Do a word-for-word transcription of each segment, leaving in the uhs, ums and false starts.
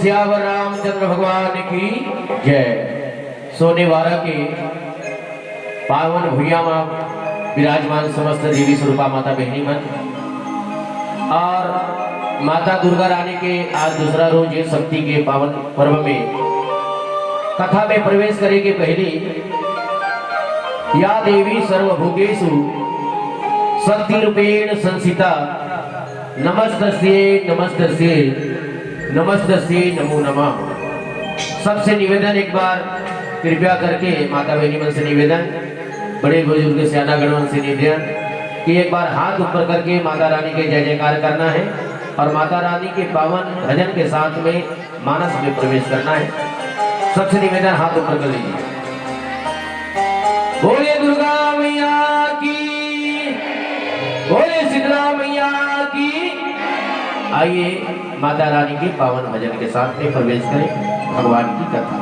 सियावर रामचंद्र भगवान की जय। सोनेवारा के पावन भुइयां म विराजमान समस्त देवी स्वरूपा माता बहिनी मन और माता दुर्गा रानी के आज दूसरा रोज ये शक्ति के पावन पर्व में कथा में प्रवेश करे के पहली या देवी सर्वभूतेषु शक्ति रूपेण संस्थिता नमस्तस्ये नमस्तस्ये नमस्तस्ये नमो नमः। सबसे निवेदन, एक बार कृपया करके माता बहनी मन से निवेदन, बड़े बुजुर्ग सियानागण मन से निवेदन कि एक बार हाथ ऊपर करके माता रानी के जय जयकार करना है और माता रानी के पावन भजन के साथ में मानस में प्रवेश करना है। सबसे निवेदन, हाथ ऊपर कर लीजिए। बोलिए दुर्गा मैया की, बोलिए शीतला मैया की। आइए माता रानी के पावन भजन के साथ में प्रवेश करें भगवान की कथा।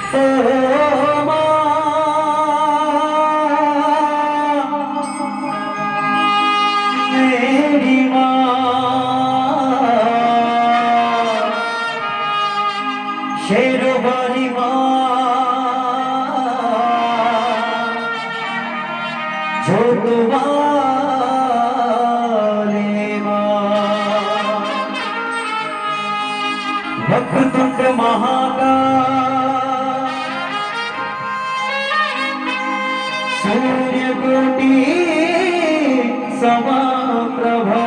ओ माँ, मेरी माँ, शेरों वाली माँ, जोत वाली माँ, वक्रतुंड महाकाय, सूर्यकोटि समाप्रभा,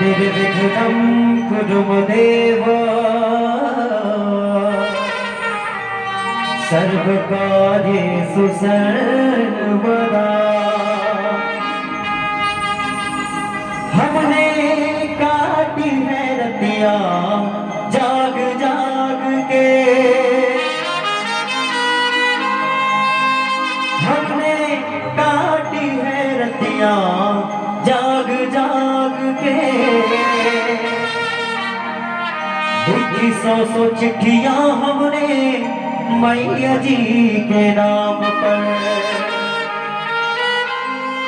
निर्विघ्नं कुरु मम देव, सर्वकार्येषु सर्वदा। हमने काटी है रतिया जाग जाग के, हमने काटी है रतिया जाग जाग के। लिखी सौ सौ चिट्ठियां हमने मैया जी के नाम पर,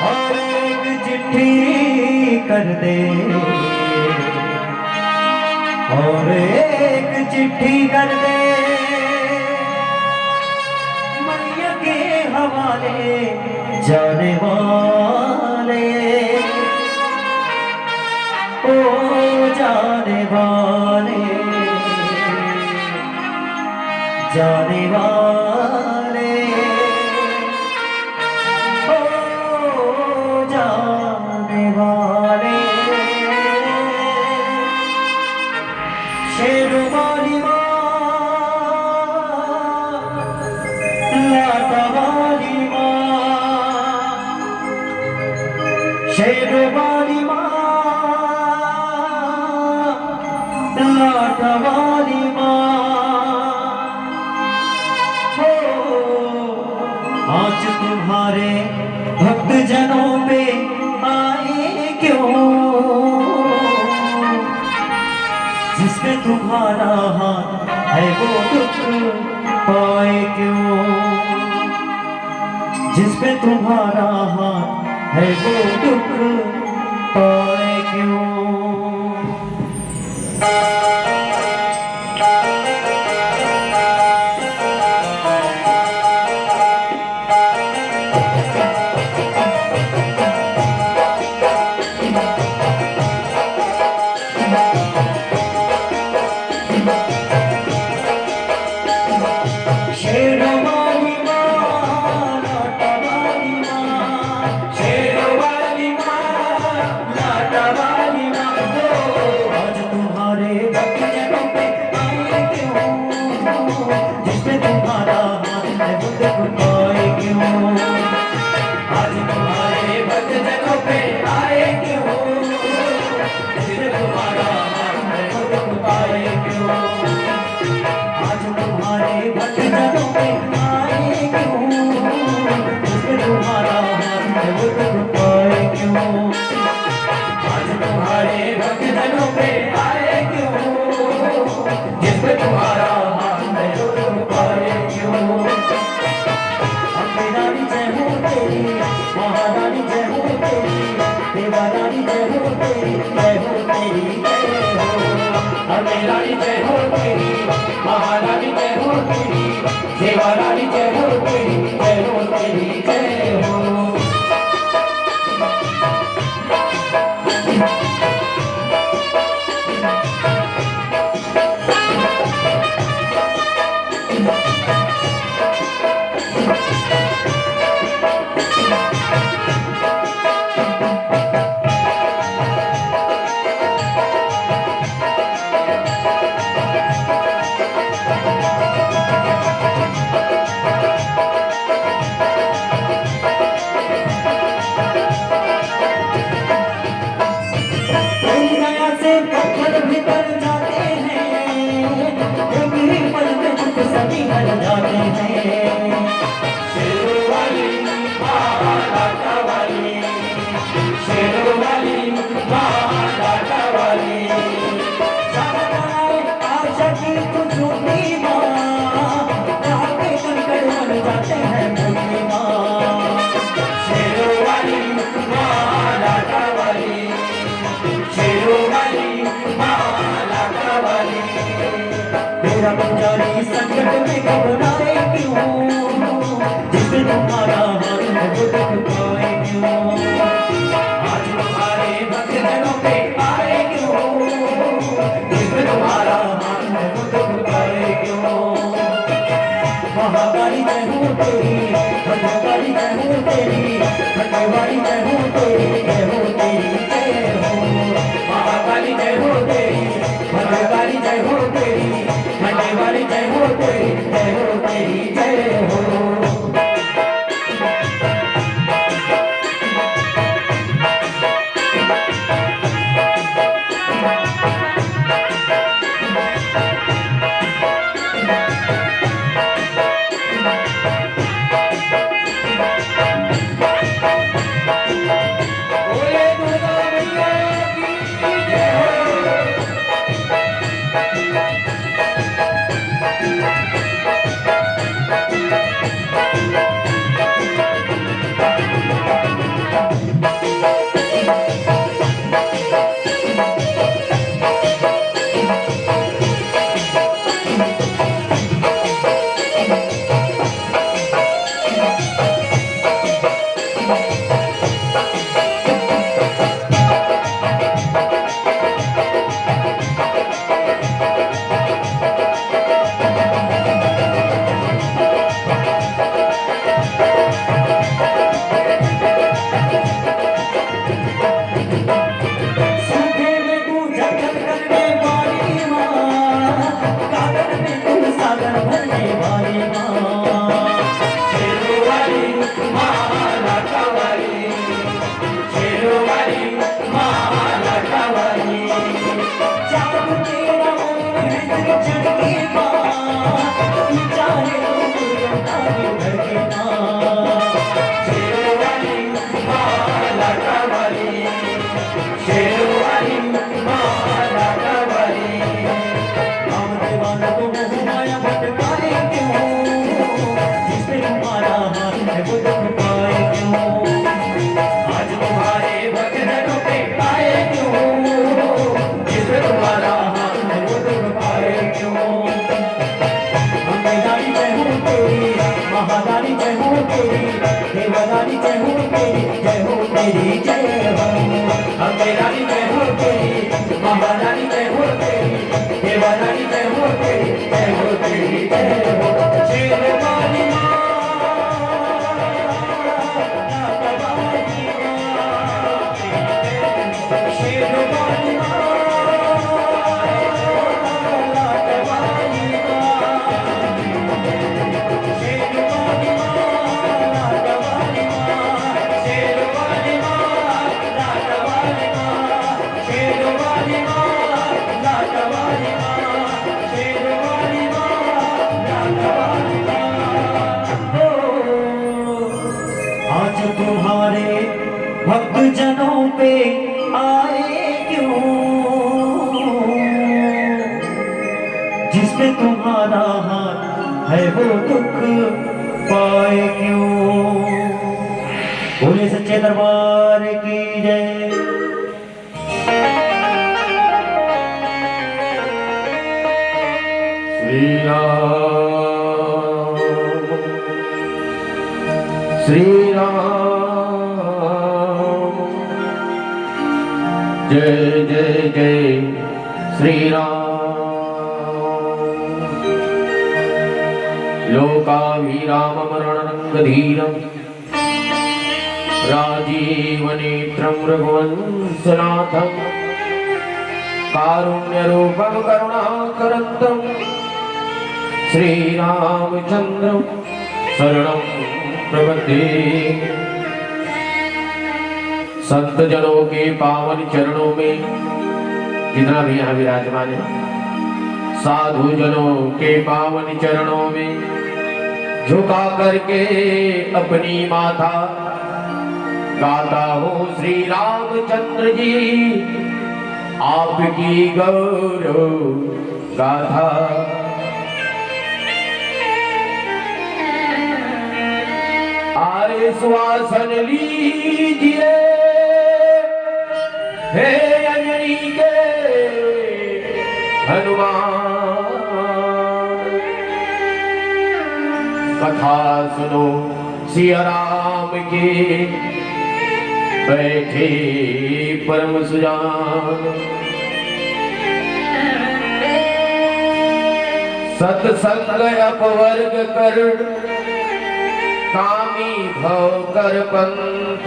और एक चिट्ठी कर दे, और एक चिट्ठी कर दे मैया के हवाले जाने वाले, ओ जाने वाले, जाने वाले, ओ जाने वाले। शेरों वाली माँ, लाटा वाली माँ, शेरों वाली माँ, लाटा वाली माँ। हो, आज तुम्हारे भक्त जनों पे आए क्यों, जिस पे तुम्हारा हाथ है वो दुख पाए क्यों, जिस पे तुम्हारा हाथ है वो दुख पाए क्यों। रानी जय हो तेरी, महारानी जय हो तेरी, सेवा रानी जय हो तेरी, जय हो तेरी, जय हो। गंगा से पत्थर भी गल जाते हैं, एक ही पल में चुप सभी गल जाते हैं। शेरों वाली, माँ लाटा वाली, शेरों वाली, माँ लाटा वाली। जब आए आशा की तू झूठी माँ, रात के कंकड़ बन जाते हैं मोटी माँ। शेरों वाली, माँ लाटा वाली, शेरों वाली, माँ लाटा वाली। तेरा पुजारी संकट में घबराए क्यों, जिसने तुम्हारा हाथ वो दुख पाए क्यों। आज तुम्हारे भक्त जनों पे आए क्यों, जिसने तुम्हारा हाथ वो दुख पाए क्यों। महाकाली जय हो तेरी, भद्रकाली जय हो तेरी, भद्रकाली जय हो तेरी, जय हो तेरी, जय हो। महाकाली जय हो तेरी, भद्रकाली जय हो तेरी, भंडेवाली जय हो तेरी, जय हो तेरी, जय हो। आज तुम्हारे भक्त जनों पे आए क्यों, जिसमें तुम्हारा हाथ है वो दुख पाए क्यों। बोले सच्चे दरबार की जय। श्री राम, श्री राम, जय जय जय श्री राम। लोकाभिरामं रणरंगधीरं राजीवनेत्रं रघुवंशनाथं कारुण्यरूपं करुणाकरन्तं श्रीरामचन्द्रं शरणं प्रपद्ये। संत जनों के पावन चरणों में, जितना भी यहाँ विराजमान है, साधु जनों के पावन चरणों में झुका करके अपनी माथा गाता हूँ श्री रामचंद्र जी आपकी गौरव गाथा। आए श्वासन लीजिए हे अंजनी के हनुमान, कथा सुनो सिया राम की, बैठे परम सुजान। सत्संग अपवर्ग कर कामी भव कर पंथ,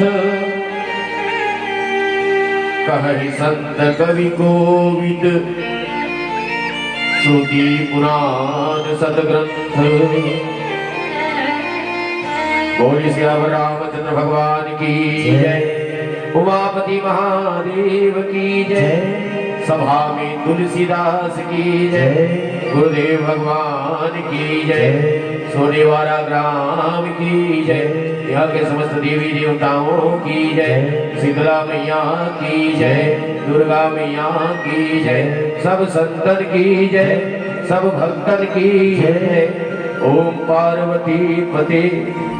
कहहि संत कवि कोविद श्रुति पुराण सतग्रंथ। बोलिए सियावर रामचंद्र भगवान की जय। उमापति महादेव की जय। सभा में तुलसीदास की जय। गुरुदेव भगवान की जय। सोनेवारा ग्राम की जय। यहाँ के समस्त देवी देवताओं की जय। शीतला मैया की जय। दुर्गा मैया की जय। सब संतन की जय। सब भक्तन की जय। ओम पार्वती पति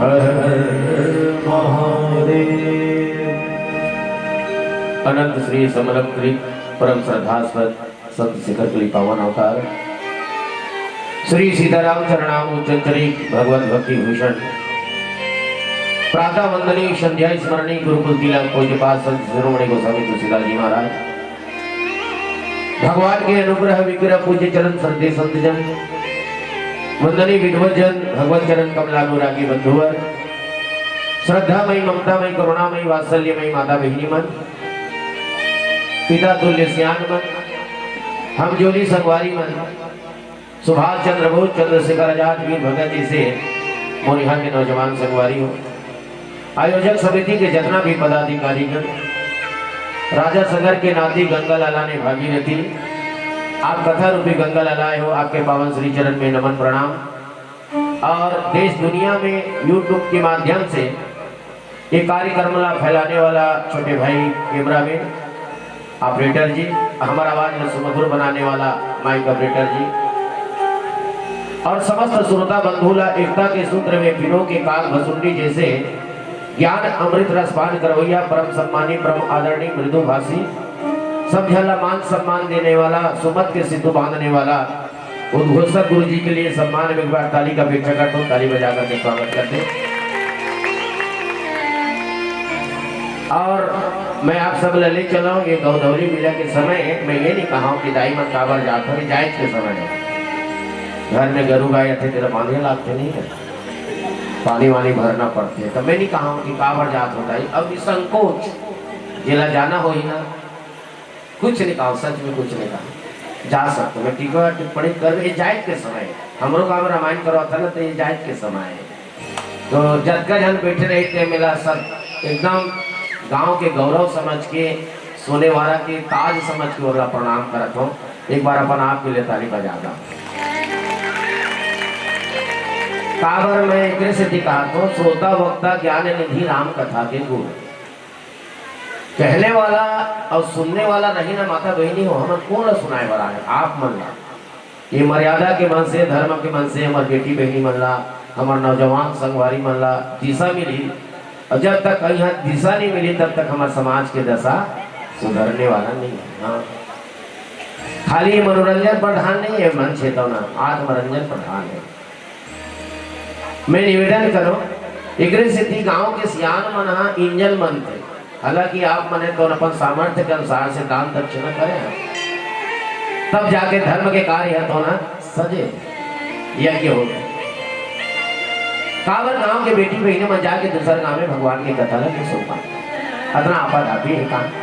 हर हर महादेव। अनंत श्री समलम कृत परम श्रद्धास्पद संत शिखर के लिए पावन अवतार श्री सीताराम चरणाम उच्चंचरी भगवत भक्ति भूषण प्रातः वंदनी संध्या स्मरणी गुरुकुल तिलक पूज्यपाद संत शिरोमणि गोस्वामी तुलसीदास जी महाराज, भगवान के अनुग्रह विग्रह पूज्य चरण श्रद्धे संतजन, वंदनी विद्वजन, भगवत चरण कमलानुरागी बंधुवर, श्रद्धामयी ममतामयी करुणामयी वात्सल्यमयी माता बहिनी मन, पिता तुल्य सियान मन, हम जोली संगवारी मन, सुभाष चंद्र बोस, चंद्रशेखर आजाद, वीर भगत जी से मोर यहाँ के नौजवान संगवारी हो, आयोजक समिति के जितना भी पदाधिकारी गण, राजा सगर के नाती गंगा लाला ने भागीरथी, आप कथा रूपी गंगा लाला आए हो, आपके पावन श्री चरण में नमन प्रणाम। और देश दुनिया में YouTube के माध्यम से ये कार्यक्रम ला फैलाने वाला छोटे भाई कैमरामैन, ऑपरेटर जी, हमारा आवाज में सुमधुर बनाने वाला माइक ऑपरेटर जी, और समस्त श्रोता बंधु ला एकता के सूत्र में पिरो के काग भसुंडी जैसे ज्ञान अमृत रसपान करवैया परम सम्मानी परम आदरणीय मृदुभाषी सब झन ला मान सम्मान देने वाला सुमत के सिंधु बांधने वाला उद्घोषक गुरु जी के लिए सम्मान में एक बार ताली का अपेक्षा करता हूँ, ताली बजा करके स्वागत करते हैं। और मैं आप सब ला ले चला हूँ ये गौधौली मेला के समय है। मैं ये नहीं कहा हूँ कि दाई मन काबर जात हो, ये जायज के समय है। घर में गरु गाय थे तेरा बांधे लागते नहीं है, पानी वानी भरना पड़ते है। तो मैं नहीं कहा हूँ कि काबर जात हो दाई, अब निसंकोच जेला जाना हो ही ना, कुछ नहीं कहा, सच में कुछ नहीं कहा, जा सकते। मैं टीका टिप्पणी कर, ये जायज के समय है। हमरो गाँव में रामायण करवा था ना, तो ये जायज के समय है। तो जतका जन बैठे रहे थे, मेला सब एकदम गांव के गौरव समझ के, सोने वाला के ताज समझ के ओला प्रणाम करत हो। एक बार अपन आप के लिए ताली बजा दा। काबर मैं एकरे से दिखात हो, श्रोता वक्ता ज्ञान निधि राम कथा के गुरु। कहने वाला और सुनने वाला नहीं ना, माता बहिनी हो, हमन कोन ला सुनाए बर आए? आप मन ला। ये मर्यादा के मन से, धर्म के मन से हमर बेटी बहिनी मन ला, हमर नौजवान संगवारी मन ला दिशा मिली, और जब तक यहाँ दिशा नहीं मिली, तब तक हमर समाज के दशा सुधरने वाला नहीं है। हाँ। खाली मनोरंजन प्रधान नहीं है मंच हे, तो ना आत्मरंजन प्रधान है। मैं निवेदन करो, एकरे सेती गांव के सियान मन हा इंजन मन थे। हालांकि आप मने तो अपन सामर्थ्य के अनुसार से दान दक्षिणा करे हैं, तब जाके धर्म के कार्य है तो ना सजे यज्ञ हो। काबर गांव के बेटी बहिनी मन जाके दूसर गांव में भगवान के कथा ला नहीं सुन पाए, अतना आपाधापी है काम।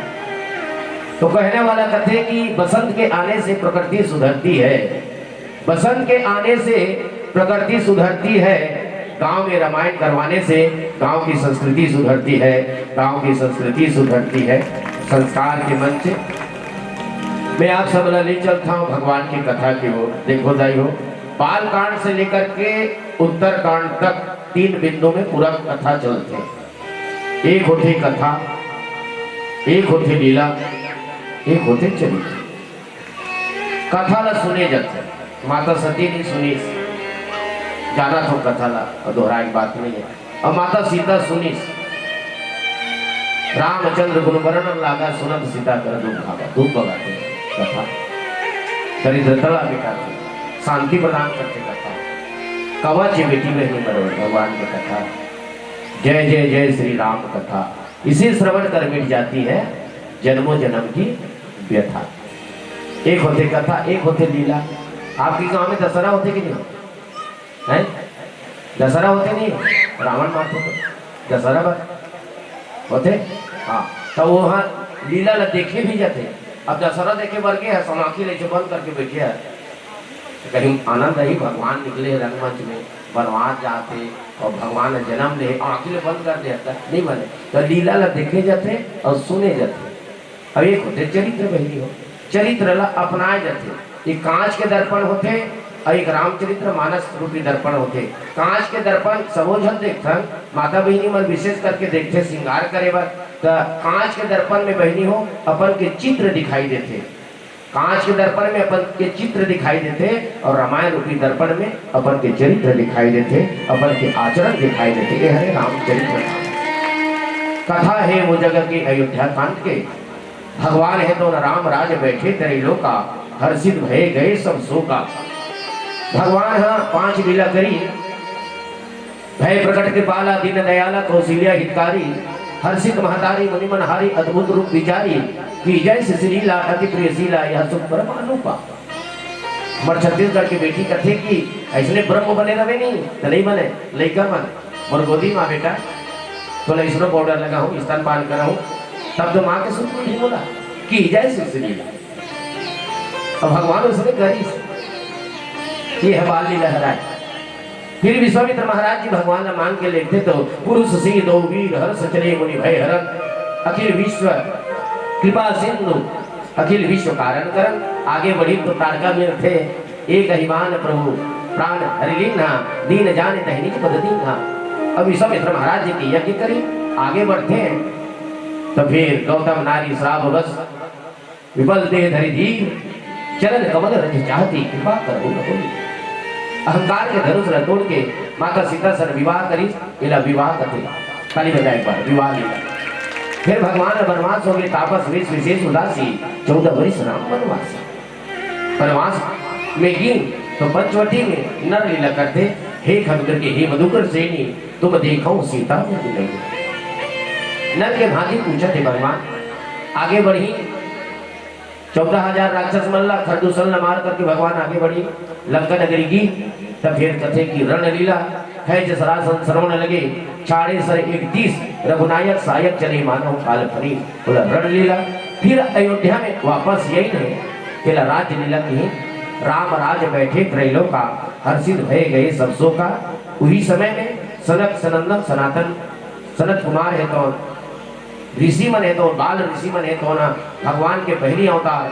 तो कहने वाला कथे कि बसंत के आने से प्रकृति सुधरती है, बसंत के आने से प्रकृति सुधरती है, गांव में रामायण करवाने से गांव की संस्कृति सुधरती है, गांव की संस्कृति सुधरती है। संस्कार के मंच मैं आप सब ला ले चलता हूँ भगवान की कथा की ओर। देखो दाई हो, बाल कांड से लेकर के उत्तर कांड तक तीन बिंदु में पूरा कथा चलते। एक होथे कथा, एक होथे लीला, एक होथे चरित्र। कथा ला सुने जाथे, माता सती नहीं सुनिस, जाना तो कथा ला, और दोहराए के बात नहीं है। अब माता सीता सुनिस, रामचंद्र गुण बरन लागा, सुनत सीता कर दुख भागा। दुख भगाथे कथा, दरिद्रता ला मिटाथे, शांति प्रदान करथे कथा। कवच बेटी बहिनी बरोबर भगवान के कथा। जय जय जय श्री राम कथा, इसे श्रवण कर मिट जाती है जन्मों जन्म की व्यथा। एक होथे कथा, एक होथे लीला। आपके गांव में दशहरा होथे कि नहीं? हैं? दशहरा होथे नहीं? रावण मारथे तो दशहरा बर होथे। हाँ, तो वहाँ लीला ला देखे भी जाथे। अब दशहरा देखे बर गे हे, समाखी ले बंद करके बैठे हे, कहीं आनंद ही भगवान निकले रंगमंच में, बनवास जाथे और भगवान जन्म ले, आँखी ले बंद कर दे, नहीं बने। तो लीला ला देखे जाथे और सुने जाथे। अब एक होथे चरित्र बहिनी हो, चरित्र ला अपनाए जाथे। एक कांच के दर्पण होथे और एक रामचरित्र मानस रूपी दर्पण होथे। कांच के दर्पण सबो झन देखथन, माता बहिनी मन विशेष करके देखथे श्रृंगार करे बर। त कांच के दर्पण में बहिनी हो अपन के चित्र दिखाई देथे, कांच के दर्पण में अपन के चित्र दिखाई देथे और रामायण रूपी दर्पण में अपन के चरित्र दिखाई देथे, अपन के आचरण दिखाई देथे। ये हरे रामचरित्र कथा हे वो जगह के अयोध्या कांड के। भगवान हे तो राम राज बैठे त्रैलोका, हर्षित भय गए सब शोका। भगवान हा पांच लीला करी, भय प्रकट कृपाला दीन दयाला कौशल्या हितकारी, हर्षित महतारी मुनि मनहारी अद्भुत रूप विचारी, की जय श्री लीला अति प्रिय शीला यह सुख परम अनूपा। हमर छत्तीसगढ़ के बेटी कथे कि ऐसने ब्रह्म बने रहे नहीं तो नहीं बने। लइका मन मोर गोदी माँ बेटा, तोला इसरो पाउडर लगाहूँ, स्तनपान कराहूँ, तब तो माँ के सुख मिलही मोला। की जय श्री श्री। अब भगवान उसने करिस, ये है बाल लीला हराय। फिर विश्वामित्र महाराज जी भगवान ला मान के लेते तो पुरुष सिंह दो वीर हर्ष चले मुनि भय हरन, अखिल विश्व कृपा सिंधु अखिल विश्व कारण करन। आगे बढ़ी तो तारका में थे एक अहिमान प्रभु प्राण हरि लीन्हा, दीन जान तहि निज पद दीन्हा। अब विश्वामित्र महाराज जी के यज्ञ करी, आगे बढ़ते हैं। तो फिर गौतम नारी श्राप बस विपल देह धरि धीर, चरण कमल रज चाहती कृपा करहु न कोई। अहंकार के धनुष ला तोड़ के माता सीता सन विवाह करी, इला विवाह कथे। ताली बजाए एक बार, विवाह लीला। फिर भगवान ला वनवास हो गए, तापस वेश विशेष उदासी, चौदह वर्ष राम वनवासी। वनवास में गिन तो पंचवटी में नर लीला करते, हे खगदुर्गे, हे मधुकर सेनी, तुम देखो सीता मुझ नहीं। नर के भांति पूछा थे भगवान, आगे बढ़ी, चौदह हजार राक्षस मन ला खरदूषण ला मार करके भगवान आगे बढ़ी लंका नगरी की। तब फिर कथे की रण लीला है जसरासन श्रवण लगे, छाड़े सर एक तीस रघुनायक सायक चले मानव काल फनी। बोला रण लीला। फिर अयोध्या में वापस यही है, तेला राज्य लीला की राम राज बैठे त्रैलोका, हर्षित भय गए सब शोका। उही समय में सनक सनंदन सनातन सनत कुमार हे तो ऋषि मन हे तो बाल ऋषि मन हे तो ना भगवान के पहली अवतार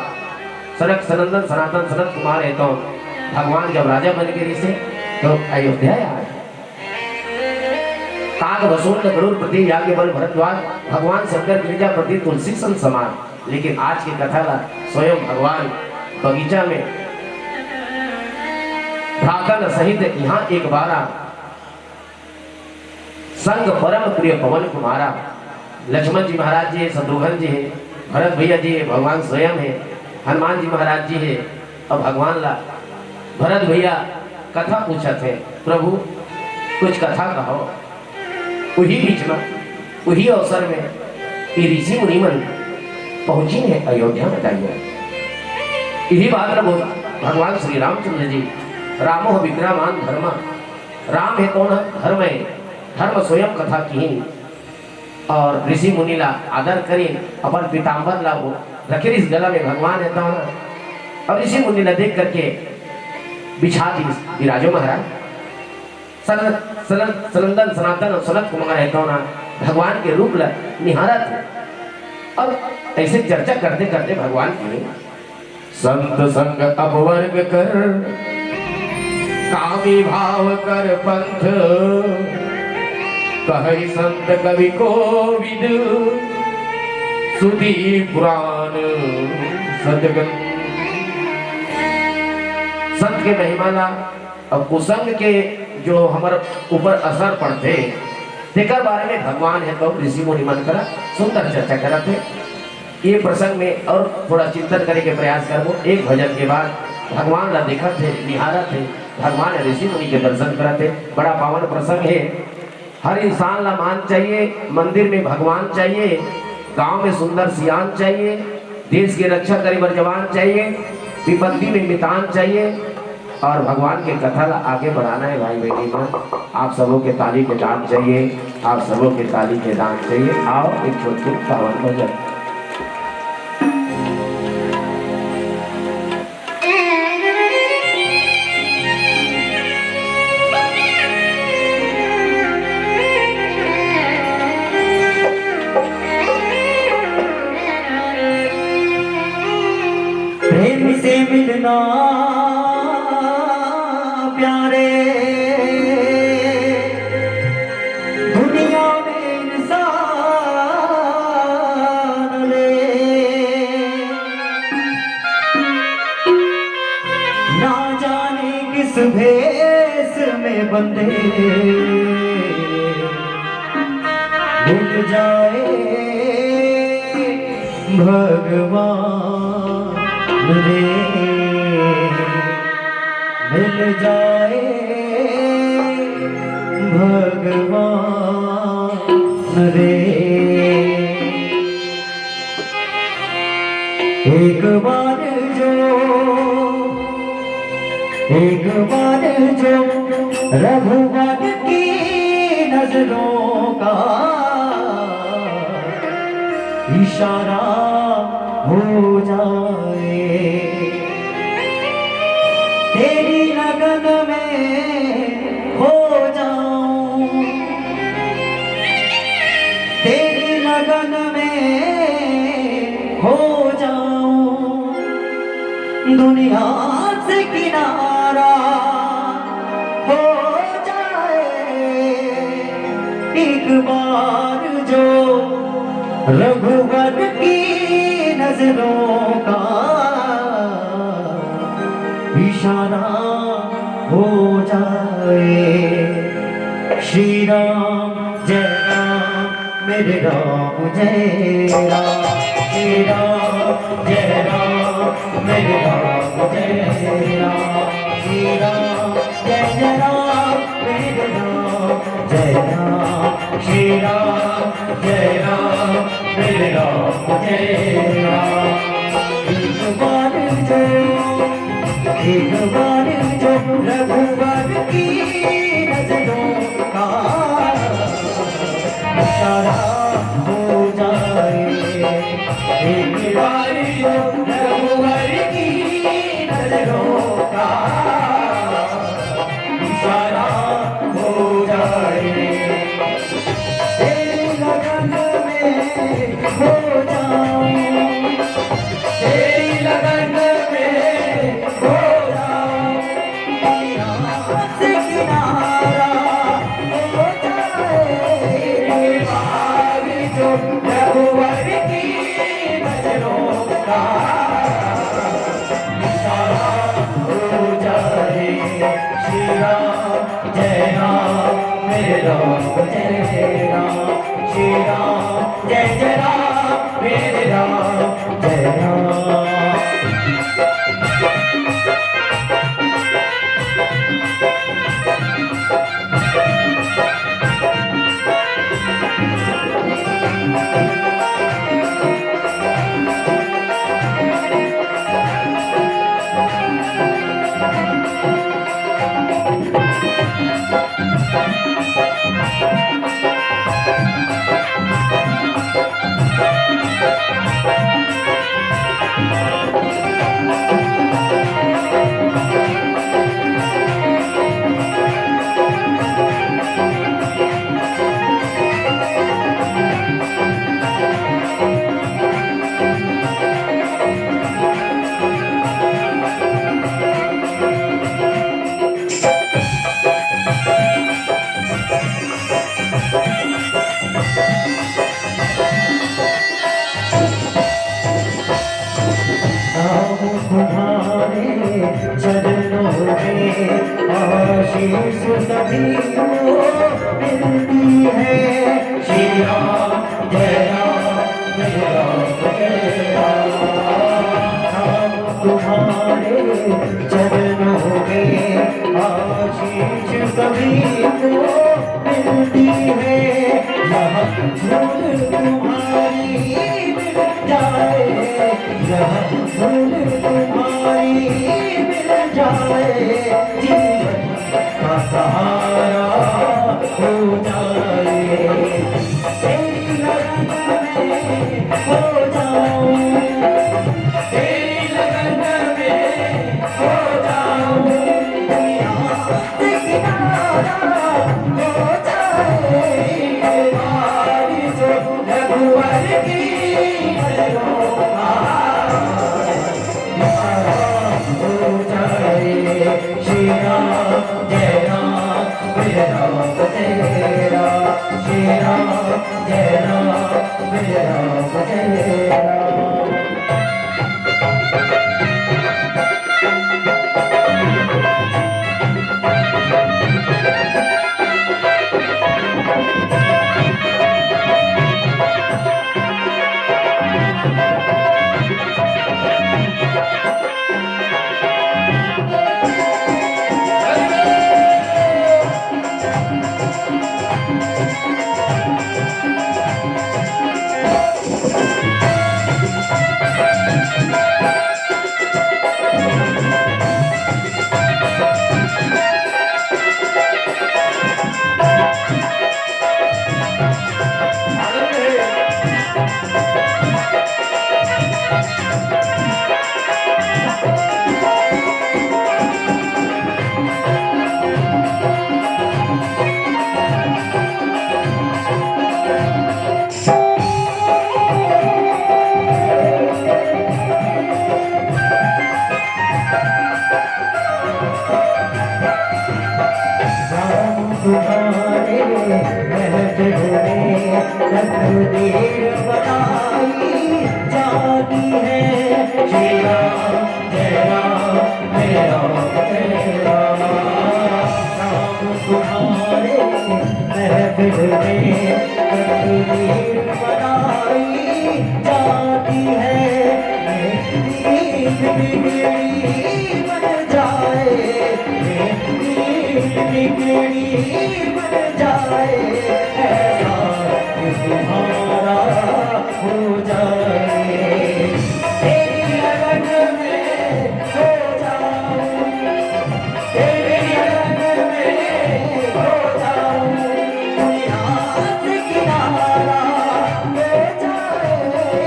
सनक सनंदन सनातन सनत कुमार हे तो भगवान जब राजा बन के ऋषि तो अयोध्या आए। काग वसुंड गरुड़ प्रति याज्ञवल्क्य भरद्वाज भगवान शंकर गिरिजा प्रति तुलसी सन समान। लेकिन आज की कथा ला स्वयं भगवान बगीचा में भ्रातन सहित यहाँ एक बारा संग परम प्रिय पवन कुमारा। लक्ष्मण जी महाराज जी हे, शत्रुघ्न जी हे, भरत भैया जी हे, भगवान स्वयं हे। हनुमान जी महाराज जी हे, अब भगवान ला भरत भैया कथा पूछत हे, "प्रभु, कुछ कथा कहो।" उही बीच में, उही अवसर में ये ऋषि मुनि मन पहुंची हे अयोध्या में। ताइयो इही बात ला बोल भगवान श्री रामचंद्र जी, "रामो विग्रहवान धर्म", राम हे कौन हे? धर्म हे। धर्म स्वयं कथा किहिन और ऋषि मुनि ला आदर करिन, अपन पीताम्बर ला वो रखे रिहिस गला में, भगवान हे तौन। और ऋषि मुनि ला देख करके बिछा दिस, "विराजो महाराज।" सन-, सनन-, सनंदन सनातन और सनत कुमार हे तौन भगवान के रूप ला निहारत हे। और ऐसे चर्चा करते करते भगवान की संत संग अपवर्ग कर, कामी भाव कर पंथ, कहइ संत कवि कोविद, सुधी पुराण सतगंध। संत के महिमा ला, अब कुसंग के जो हमर ऊपर असर पड़थे, तेकर बारे में भगवान हे तो ऋषि मुनि मन करा सुंदर चर्चा करत हे। ये प्रसंग में और थोड़ा चिंतन करे के प्रयास करबो। एक भजन के बाद भगवान ला देखत हे, निहारत हे, भगवान ऋषि मुनि के दर्शन करत हे। बड़ा पावन प्रसंग हे। हर इंसान ला मान चाहिए, मंदिर में भगवान चाहिए, गांव में सुंदर सियान चाहिए, देश के रक्षा करे बर जवान चाहिए, विपत्ति में मितान चाहिए। और भगवान के कथा ला आगे बढ़ाना हे भाई बहिनी मन। आप सबो के ताली के दान चाहिए, आप सबो के ताली के दान चाहिए। आओ, एक छोट छोट पावन भजन। प्रेम से मिलना प्यारे, दुनिया में इंसान ले, ना जाने किस भेष में बंधे मिल जाए भगवान रे, मिल जाए भगवान रे। एक बार जो, एक बार जो रघुवर की नजरों का इशारा हो जाए, तेरी लगन में खो जाऊं, तेरी लगन में खो जाऊं, दुनिया से किनारा हो जाए। एक बार जो रघुवर की नजरों का इशारा हो जाए। श्री राम जय राम, मेरे राम जय राम। श्री राम जय राम, मेरे राम जय राम। श्री राम जय जय राम, मेरे राम जय राम। श्री राम जय राम, मेरे राम जय राम। एक बार जो, एक बार जो रघुवर की नजरों का इशारा हो जाए। एक बार जो रघुवर की नजरों का इशारा हो जाए। तेरी लगन में खो जाऊं, तेरी लगन में खो जाऊं, किनारा से किनारा हो जाए। एक बार जो रघुवर की नजरों का इशारा हो जाए। श्री राम जय राम, मेरे राम जय राम। श्री राम जय जय राम, मेरे राम जय राम। आशीष सभी को मिलती है। श्री राम जय राम, जय राम जय राम। हम तुम्हारे चरणों में आशीष सभी को मिलती है। यह धूल तुम्हारी मिल जाए, यह धूल तुम्हारी मिल जाए, जीवन का सहारा हो जाए। तेरी लगन में खो जाऊं, तेरी लगन में खो जाऊं, दुनिया से किनारा हो जाए। बारिश रघुवर की नजरों का हो जाए। श्री राम जय राम, जय राम तेरा। श्री राम जय राम, जय राम तेरा। राम तुम्हारे महफिल में तकदीर बनाई जाती है। श्री राम जय राम, जय राम जय राम। राम तुम्हारे महफिल में तकदीर बनाई जाती है। नींद बिगड़ी बन जाए, नींद बिगड़ी बन जाए, ऐसा तुम्हारा हो जाए। तेरी लगन में खो जाऊं, तेरी लगन में खो जाऊं, दुनिया से किनारा हो जाए।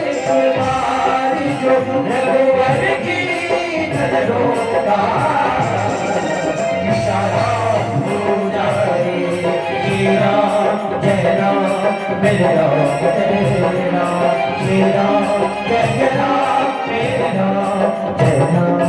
एक बार जो रघुवर की नजरों का इशारा हो जाए। श्री राम जय राम, मेरे राम जय राम। श्री राम जय जय राम, मेरे राम जय राम।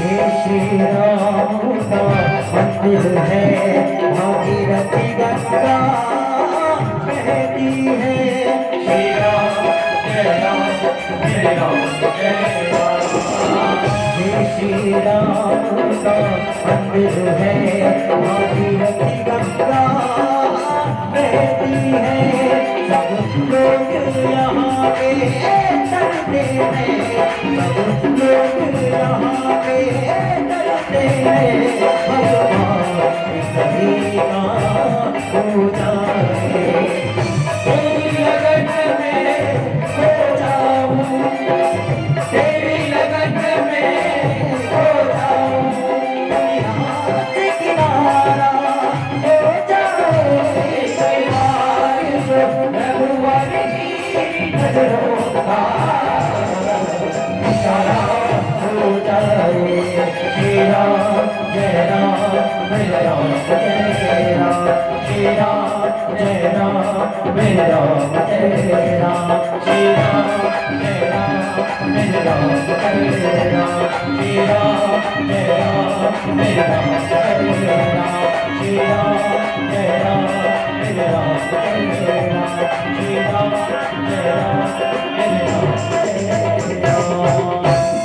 ये श्री राम का मंदिर है, भागीरथी गंगा बहती है। श्री राम जय राम, जय राम जय राम। ये श्री राम का मंदिर है, भागीरथी गंगा बहती है। सब लोग यहाँ पे तरते हैं, सब लोग यहाँ पे तरते हैं। भगवान सभी का हो जाए। तेरी लगन में खो जाऊं, तेरी लगन में खो जाऊं, दुनिया से किनारा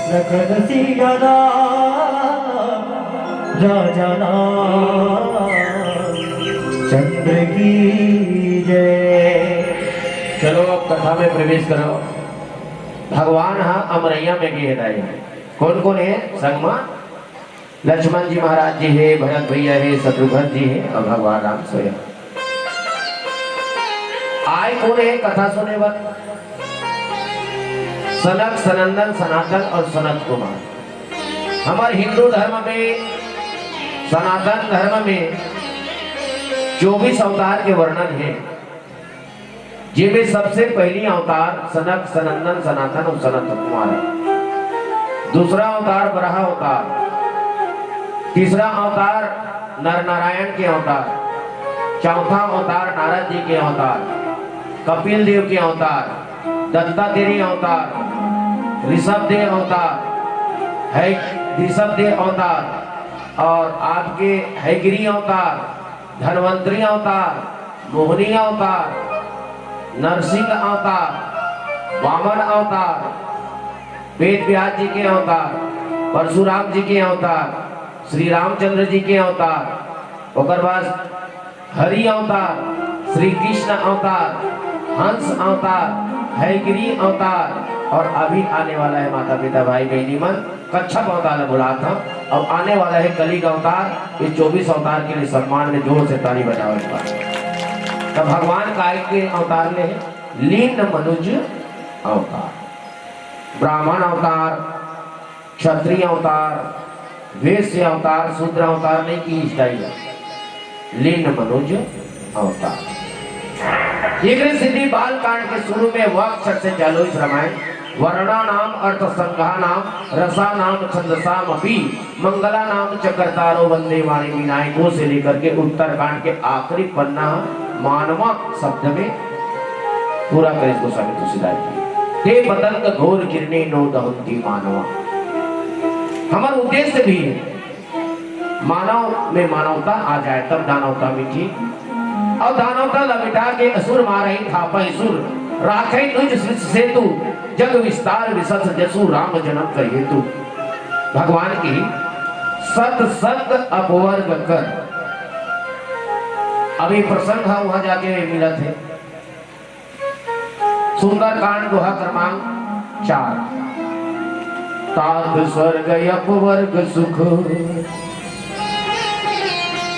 लखन सिया राम राजा राम चंद्र की जय। चलो, अब कथा में प्रवेश करो। भगवान हा अमरैया में गे हे दाई। कोन कोन हे संग मा? लक्ष्मण जी महाराज जी हे, भरत भैया हे, शत्रुघ्न जी हे अउ भगवान राम स्वयं। आय कोन हे कथा सुने बर? सनक, सनंदन, सनातन अउ सनत कुमार। हमर हिंदू धर्म में, सनातन धर्म में चौबीस अवतार के वर्णन हे, जेमे सबसे पहिली अवतार सनक, सनंदन, सनातन अउ सनत कुमार हे। दूसरा अवतार बराह अवतार, तीसरा अवतार नर नारायण के अवतार, चौथा अवतार नारद जी के अवतार, कपिल देव के अवतार, दत्तात्रेय अवतार, ऋषभ देव अवतार, है ऋषभ देव अवतार, और आपके हयग्रीव अवतार, धन्वंतरी अवतार, मोहनी अवतार, नरसिंह अवतार, वामन अवतार, वेद व्यास जी के अवतार, परशुराम जी के अवतार, श्री रामचंद्र जी के अवतार, ओकर बाद हरि अवतार, श्री कृष्ण अवतार, हंस अवतार, हयग्रीव अवतार और अभी आने वाला है माता पिता भाई बहनी मन कच्छप अवतार ला बुलात हन। अब आने वाला है कलयुग अवतार। ये चौबीस अवतार के लिए सम्मान में जोर से ताली बजाओ एक बार। तब भगवान काय के अवतार ले हे? लीन मनुज अवतार, ब्राह्मण अवतार, क्षत्रिय अवतार, वैश्य अवतार, शूद्र अवतार नहीं की स्टाइल है, लीन मनुज अवतार। एकरे सेती बाल कांड के शुरू में वाक् छंद से चालू इस रामायण। वर्णानाम अर्थ संघानाम रसानाम छंदसामपि मंगलानाम च कर्तारो वंदे वाणी विनायको से लेकर के उत्तरकांड के आखिरी पन्ना मानवा शब्द में पूरा करे गोस्वामी तुलसीदास जी। ते पतंग घोर किरणे नो दहंती मानवा। हमर उद्देश्य भी है मानव में मानवता आ जाए, तब दानवता मिटी। अउ दानवता ला मिटा के असुर मारहि थापहि सुर, राखहि निज सृज सेतु, जग विस्तार विसस जसु राम जनम कर हेतु। भगवान की सत्संग अपवर्ग कर। अभी प्रसंग ह वहां जाके मिलत हे। सुंदरकांड दोहा क्रमांक चार। तात स्वर्ग अपवर्ग सुख,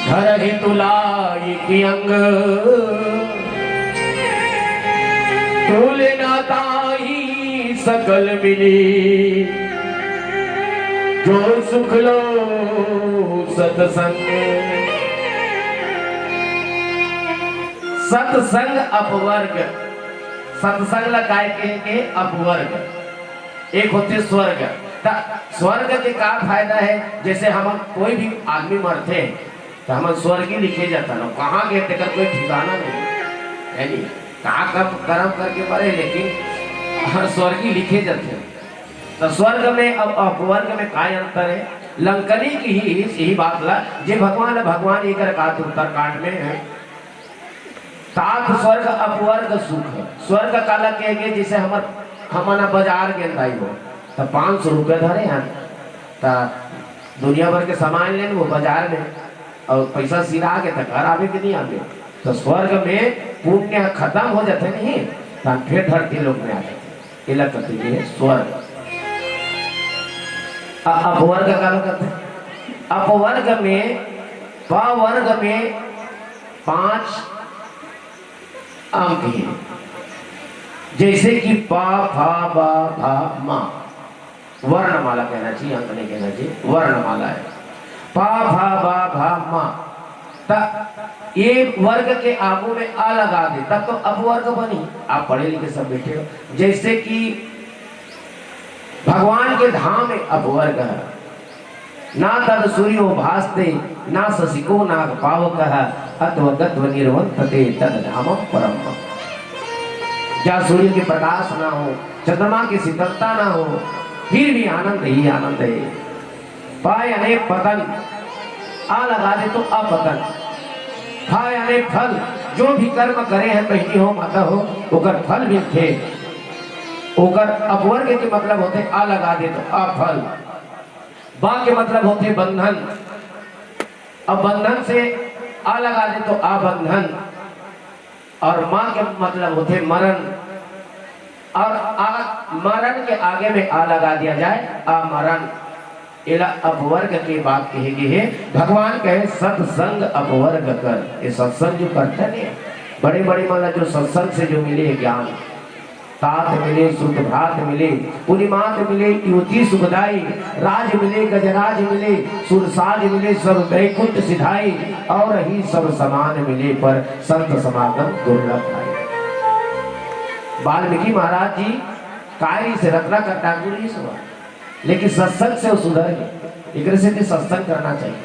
धरहि तुलाइ कि अंग। तुलना ताहि सकल मिली, जो सुख लो सतसंग। सत्संग अपवर्ग। सत्संग ला काय कहे के? अपवर्ग। एक होथे स्वर्ग। त स्वर्ग के का फायदा हे? जैसे हम कोई भी आदमी मरथे त हमन स्वर्गी लिखे जाथन, कहाँ गे तेकर कोई ठिकाना नहीं हे, नहीं? का कर्म, कर्म करके मरे, लेकिन हर स्वर्गी लिखे जाथे। त स्वर्ग में अउ अपवर्ग में का अंतर हे? लंकनी की ही यही बात ला, जे भगवान, भगवान एकर का उत्तरकांड में हे। तात स्वर्ग अपवर्ग सुख। स्वर्ग काला कहे गे? जैसे हमर, हमन ह बाजार गेन दाई हो, त पाँच सौ रुपया धरे हन, त दुनिया भर के सामान लेन वो बाजार में, अउ पैसा सिरा गे त घर आवे के नहीं आवे। त स्वर्ग में पुण्य खत्म हो जाथे नहीं, त फिर धरती लोक में आ जाथे। एला कथे के स्वर्ग। अ-, अपवर्ग काला कथे? अपवर्ग में, पवर्ग में पांच अंक हे, जैसे कि प, फ, ब, भ, म। वर्णमाला कहना चाहिए, अंक नहीं कहना चाहिए, वर्णमाला हे। प, फ, ब, भ, म। त ये वर्ग के आगू में अ लगा दे, तब तो अपवर्ग बनी। आप पढ़े लिखे सब बैठे हो, जैसे कि भगवान के धाम में अपवर्ग हे, ना तद सूर्यो भासते, ना शशिको नाग पावकः, अत्वगत्व निर्वंतते तद धामं परम मम। जहाँ सूर्य के प्रकाश ना हो, चंद्रमा की शीतलता ना हो, फिर भी आनंद ही आनंद है। पा यानी पतन, आ लगा दे तो अपतन। फा यानी फल, जो भी कर्म करे हैं बहिनी हो, माता हो, ओकर फल मिलथे। ओकर अपवर्ग के मतलब होथे आ लगा दे तो अफल। बा के मतलब होथे बंधन। अब बंधन से आ लगा दे तो आबंधन। और मा के मतलब होथे मरण। और आ, मरण के आगे में आ लगा दिया जाए, अमरण। एला अपवर्ग के बात कहे गे हे। भगवान कहे, "सत्संग अपवर्ग कर।" ये सत्संग जो करते हैं, बड़े-बड़े मन ला जो सत्संग से जो मिले हे ज्ञान, तात मिले, श्रुत भ्रात मिले, पुनिमात मिले, युवती सुखदाई, राज मिले, गजराज मिले, सुरसाज मिले, सब बैकुंठ सिधाई, और ही सब समान मिले, पर संत समागम दुर्लभ भाई। वाल्मीकि महाराज जी कायरी से रत्नाकर ठाकुर ही सुना, लेकिन सत्संग से वो सुधर गए। एकरे से भी सत्संग करना चाहिए।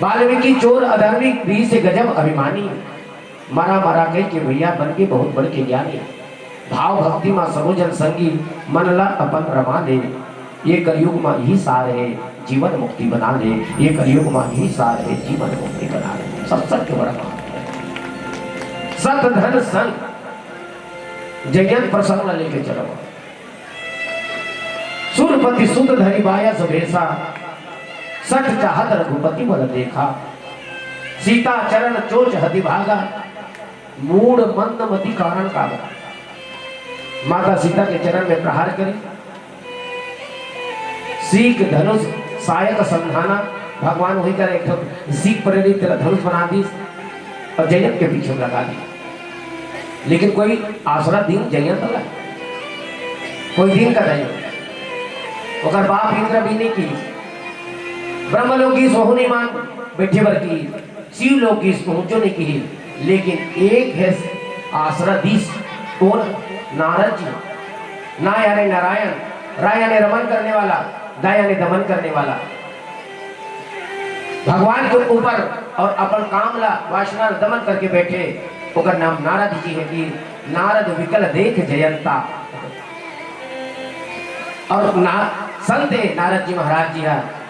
वाल्मीकि चोर अधर्मी, रीस से गजब अभिमानी, मरा मरा कहि के भैया बन के बहुत बड़ के ज्ञानी। भाव भक्ति मा सबो जन संगी, मन ला अपन रमा ले। ये कलयुग मा यही सार है, जीवन मुक्ति बना ले। ये कलयुग मा यही सार है, जीवन मुक्ति बना ले। सत्संग के बड़ा महत्व है। सत धन संग, जयंत प्रसंग ला लेके चलो। सुरपति सुत धरि बायस भेसा, सठ चाहत रघुपति बल देखा। सीता चरण चोच हति भागा, मूढ़ मंद मति कारण कागा। माता सीता के चरण में प्रहार करी। सीख धनुष सायक संधाना, भगवान वही कर एक ठो सीख प्रेरित धनुष बना दी और जयंत के पीछे लगा दी। लेकिन कोई आसरा दिन जयंत ला, कोई दिन का नहीं। ओकर बाप इंद्र भी नहीं की, ब्रह्मलोक की सोहनी मान बैठे बर की, शिव लोक की पहुंचो नहीं की। लेकिन एक है आसरा दिस, कौन? नारद जी। ना यानी नारायण, रा यानी रमन करने वाला, दा यानी दमन करने वाला। भगवान के ऊपर और अपन काम ला, वासना ला दमन करके बैठे, ओकर नाम नारद जी है कि नारद विकल देख जयंता। और ना, संत है नारद जी महाराज जी है।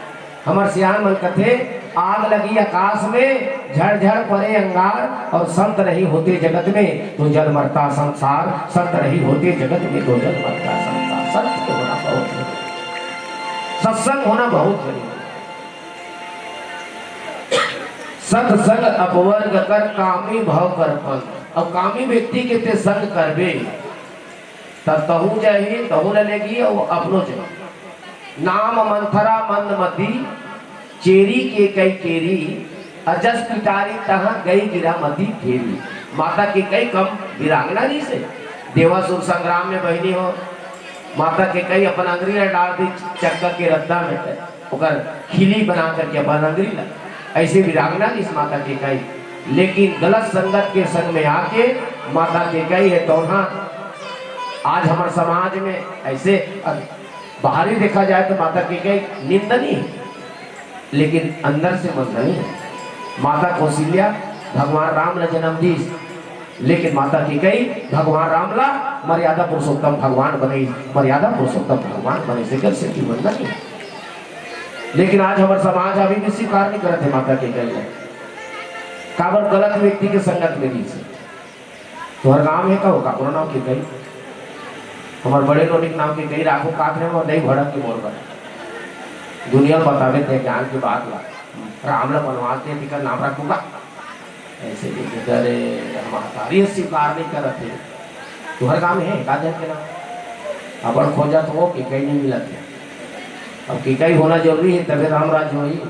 हमर सियान मन कथे, "आग लगी आकाश में, झड़ झड़ पड़े अंगार, और संत नहीं होते जगत में, तो जल मरता संसार, संत नहीं होते जगत में, तो जल मरता संसार।" संत के होना बहुत जरूरी, सत्संग होना बहुत जरूरी। सत्संग अपवर्ग कर, कामी भव कर पंग। अब कामी व्यक्ति के ते संग करबे, त तहूँ जाही, तहूँ ल लेगी, अउ अपनो जाही। नाम मंथरा मंद मती, चेरी के कई केरी, अजस पिटारी तहाँ गई गिरा मती फेरी। माता के कई कम वीरांगना रहिसे। देवासुर संग्राम में बहिनी हो, माता के कई अपन अंगरी ला डाल दी चक्का के रद्दा में, ओकर खिली बना करके अपन अंगरी ला। ऐसे वीरांगना रहिस माता के कई, लेकिन गलत संगत के संग में आके माता के कई है तोहा। आज हमर समाज में ऐसे अ-, बाहरी देखा जाए तो माता के कई निंदनीय है, लेकिन अंदर से मन नहीं है। माता कौशल्या भगवान राम ला जन्म दीस, लेकिन माता के कई भगवान राम ला मर्यादा पुरुषोत्तम भगवान बने, मर्यादा पुरुषोत्तम भगवान बने, से कर से की वंदन है। लेकिन आज हमर समाज अभी भी स्वीकार नहीं करत है माता के कई ला। काबर? गलत व्यक्ति के संगत में रहिसे। तोहर गांव में कहो, काकरो नाम के कई? हमर बड़े नोनी के नाम के कई राखो, कात रहे और नहीं भड़क के मोर बर। दुनिया ल बतावे ते ज्ञान के बात ला। राम ला बनवास दे, तिकर नाम रखूंगा। ऐसे भी करे, हम महतारी स्वीकार नहीं करत है। तोहर गांव में है का जन के नाम? अपन खोजत हो, के कई नहीं मिलत है। अब के कई होना जरूरी है, तबे राम राज होई।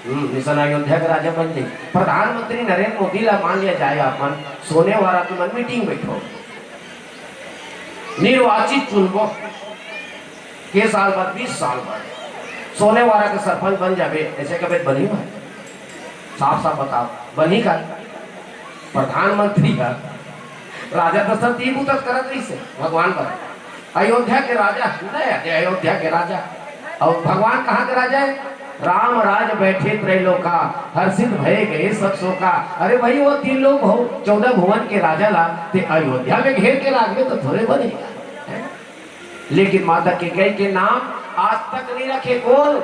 हम्म, मिशन अयोध्या के राजा बन जाई। प्रधानमंत्री नरेंद्र मोदी ला मान लिया जाए अपन, सोने वाला तुमन मीटिंग बैठो, निर्वाचित चुनबो, के साल बाद, बीस साल बाद सोने वाला के सरपंच बन जाबे, ऐसे कबे बनही भाई? साफ साफ बताओ, बनही का? प्रधानमंत्री का राजा दशरथ ये बुता करत रहिसे भगवान बर। अयोध्या के राजा, नहीं आते अयोध्या के राजा। और भगवान कहाँ के राजा है? राम राज बैठे त्रैलोका, हर्षित भय गए सब शोका। अरे भाई, वो तीन लोग भव-, चौदह भुवन के राजा ला ते अयोध्या में घेर के राख में तो थोड़े बने, हैं? लेकिन माता कैकेयी के नाम आज तक नहीं रखे। कौन?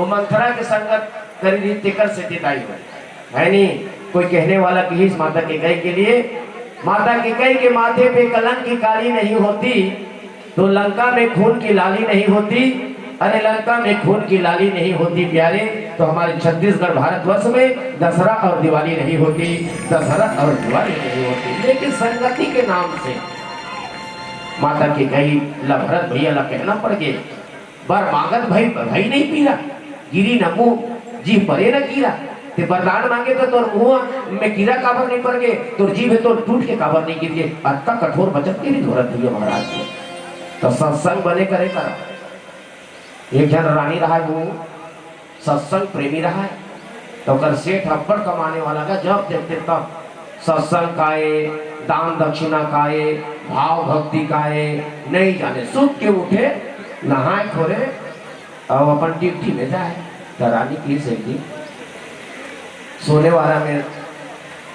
वो मंथरा के संगत करी रही, तेकर से तिताई हो, है नहीं? कोई कहने वाला कहिस माता कैकेयी के लिए, माता कैकेयी के माथे पे कलंक की काली नहीं होती, तो लंका में खून की लाली नहीं होती। अरे, लंका में खून की लाली नहीं होती प्यारे, तो हमारे छत्तीसगढ़ भारतवर्ष में दसरा और दिवाली नहीं होती, दसरा और दिवाली नहीं होती। लेकिन संगति के नाम से माता कैकेयी ला भरत भैया ला कहना पड़ गया, बर मांगत भई, भई नहीं पीरा, गिरी न मुंह, जीभ परे न कीरा। ते बरदान मांगे तो तोर मुंह में कीरा काबर नहीं पर गे, तोर जीभ हे तोर टूट के काबर नहीं गिर गे। अतका कठोर वचन के भी धोरत भैया महाराज जी। तो सत्संग बने करे करा। एक झन रानी रहा, वो सत्संग प्रेमी रहा है, तो ओकर सेठ अब्बड़ कमाने वाला का, जब देखते तब सत्संग काए, दान दक्षिणा काए, भाव भक्ति काए, नहीं जाने सुत के उठे, नहाए खोरे और अपन ड्यूटी में जाए। तो रानी की सेठ जी, सोने वाला में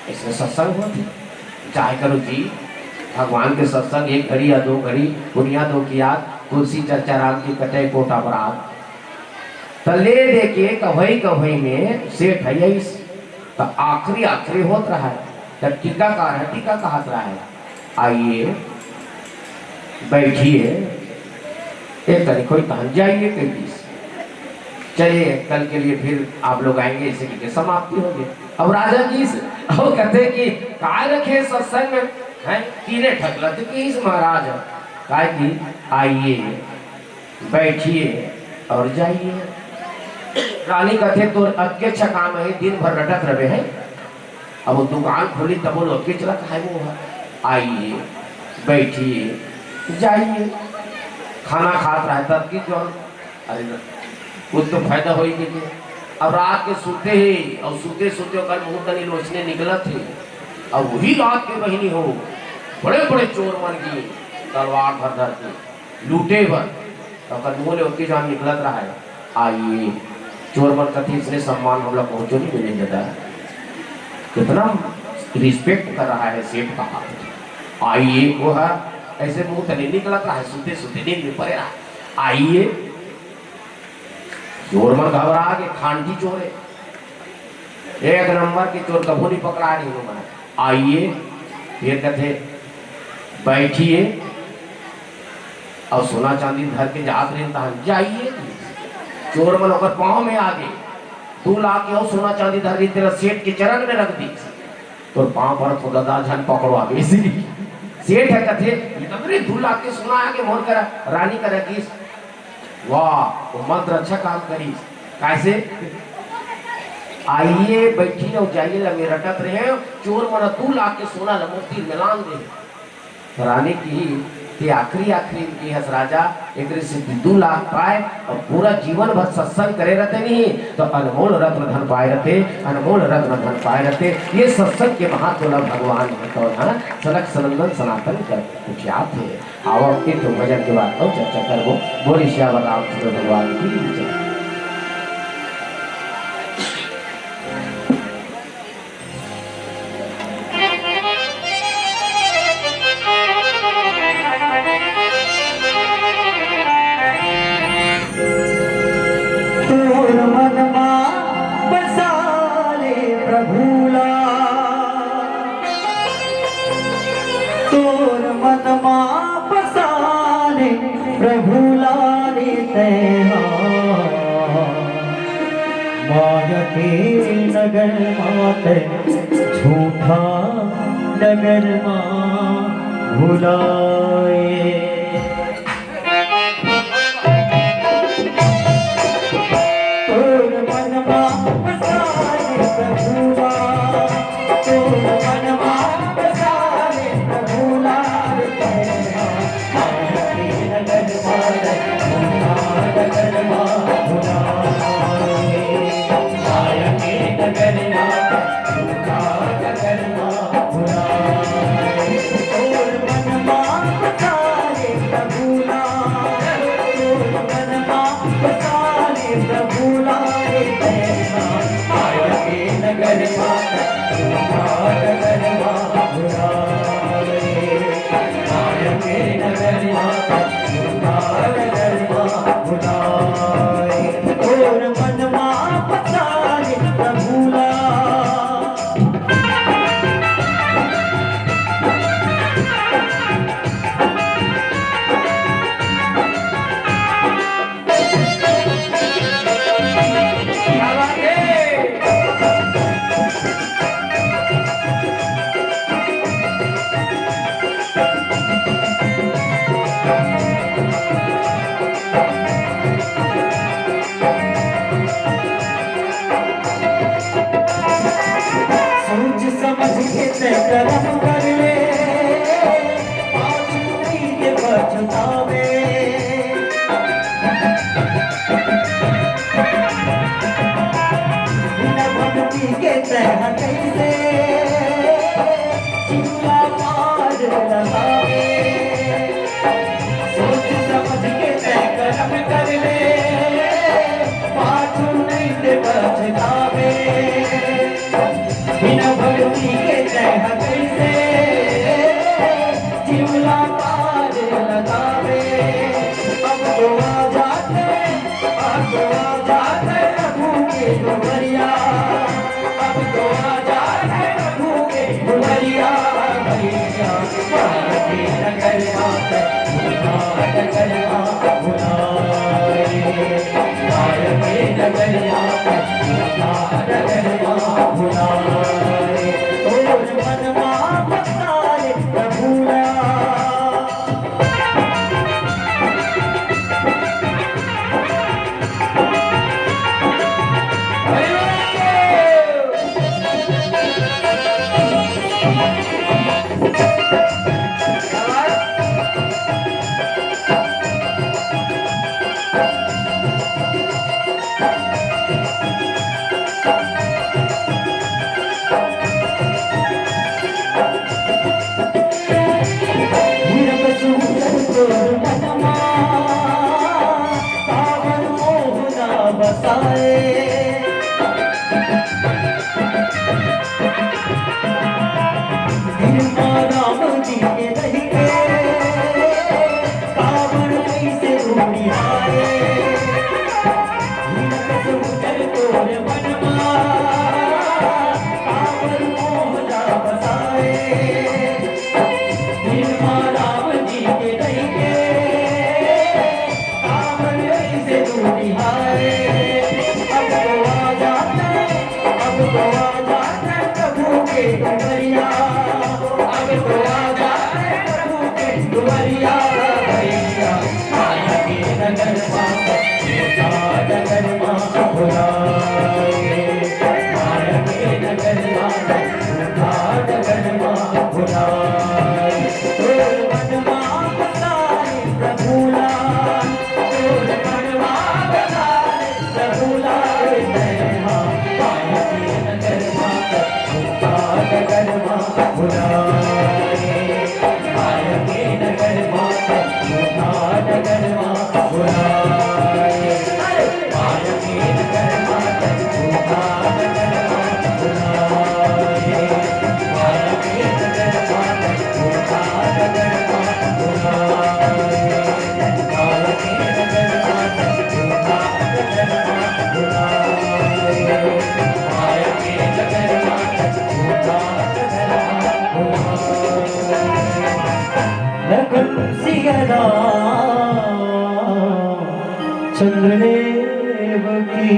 इसमें सत्संग होती, जाए करो जी, भगवान के सत्संग एक घड़ी या दो घड़ी, दुनिया दो की याद, तुलसी चर्चा राम की कटे कोटा बरात। त ले दे के कभई कभई में सेठ है यही, त आखिरी आखिरी होत रहा है, त टीकाकार है, टीका कहत रहा है, आइए, बैठिए, एक तरीको ही तहन जाइए कह दीस। चलिए, कल के लिए फिर आप लोग आएंगे, इसी के समाप्ति हो गई। अब राजा जी से, अब कहते कि काय रखे सत्संग में, हैं, कीने ठकला तो कि इस महाराज, काय की, आइए, बैठिए और जाइए। रानी कहते, "तोर अतके अच्छा काम है, दिन भर रटत रहे हैं, अब वो दुकान खोली तब वो लोग के चला खाए वो है। आइए, बैठिए, जाइए।" खाना खात रहे तब की जो, अरे ना, कुछ तो फायदा होई कि नहीं? अब रात के सोते ही और सोते सोते ओकर मुंह तनी लोचने निकलत है। अब वही रात के बहिनी हो, बड़े बड़े चोर मन की तलवार धर धर के लूटे बर, तो ओकर मुंह ले ओतकी जान निकलत रहा है, "आइए।" चोर मन कथी इसने सम्मान हमला पहुंचो नहीं मिले दादा, कितना रिस्पेक्ट कर रहा है सेठ का हाथ। "आइए," वो है, ऐसे मुंह तले निकलत रहा है, सुते सुते नींद में पड़े रहा, "आइए।" चोर मन घबरा के, खांडी चोर है, एक नंबर के चोर, कभू नहीं पकड़ा नहीं लोग। आइए, ये कथे, बैठिए, और सोना चांदी धर के जात रहे तहन जाइए। चोर मन ओकर पाँव में आ गए, दो लाख के और सोना चांदी धर के तेरा सेठ के चरण में रख दी, तोर पाँव पर तो दादा झन पकड़ो आगे इसी। सेठ है कथे, "ये तो मेरे दो लाख के सोना आगे मोर करा, रानी करा किस।" वाह, वो मंत्र अच्छा काम करिस। कैसे? "आइए, बैठिए और जाइए ला में रटत रहे, चोर मन दू लाख के सोना ला मोर तीर में लान दे।" रानी की ते आखिरी, आखिरी इनकी हस राजा, एकरे से दू लाख पाए और पूरा जीवन भर सत्संग करे रहते नहीं, तो अनमोल रत्न धन पाए रहते, अनमोल रत्न धन पाए रहते। ये सत्संग के महत्व ला भगवान ने तो ना सनक सनंदन सनातन कर कुख्यात है। आवो, एक ठो भजन के बाद अउ चर्चा करबो। बोले सियावर रामचंद्र भगवान की जय। तोर मन मा बसा ले प्रभु ला। तोर मन मा बसा ले प्रभु ला रे तैं हा। माया के नगर मा तैं झूठा नगर मा भुलाए। तोर मन मा बसा ले प्रभु ला, तोर मन मा बसा ले प्रभु ला, माया के नगर मा तैं झूठा नगर मा भुलाए, माया के नगर मा तैं झूठा नगर मा भुलाए। तोर मन मा बसा ले प्रभु करम कर ले, पाछू नइ ते पछतावे। बिना भक्ति के तैं ह कइसे जिउला पार लगावे। सोच समझ के तैं करम कर ले, पाछू नइ ते पछतावे। बिना भक्ति के तैं ह कइसे जिउला पार लगावे। अब तो आ जाते, अब तो आ जाते प्रभु के दुआरिया, अब तो आ जाते प्रभु के दुआरिया। भैया माया के नगरिया में भुला, नगरिया भुलाए। माया के नगरिया में भुला, नगरिया भुलाए। तोर मन मा बसाए प्रभु ला। हीरक सूरज तोर मनमा, पावन मोहना बसाए। दिल मा राम जी के रहिके, पावन अइसे उड़िहाए। हीरक सूरज तोर मनमा, पावन मोहना बसाए। दिल मा राम जी के रहिके, पावन अइसे उड़िहाए। अब तो आ जाते, अब तो आ जाते प्रभु के दुआरिया, अब तो आ जाते प्रभु के दुआरिया। भैया माया के नगर मा, झूठा नगर मा भुलाए। माया के नगर मा, झूठा नगर मा भुलाए। तोर मन मा बसाए प्रभु ला, तोर मन मा बसाए प्रभु ला। माया के नगर मा, झूठा नगर मा भुलाए। माया के नगर मा, झूठा नगर मा भुलाए। माया के नगर मा, झूठा नगर मा भुलाए। माया के नगर मा, झूठा नगर मा भुलाए। माया के नगर मा, झूठा नगर मा भुलाए। माया के नगर मा, झूठा नगर मा भुलाए। लखन सिया राम चंद्र देव की।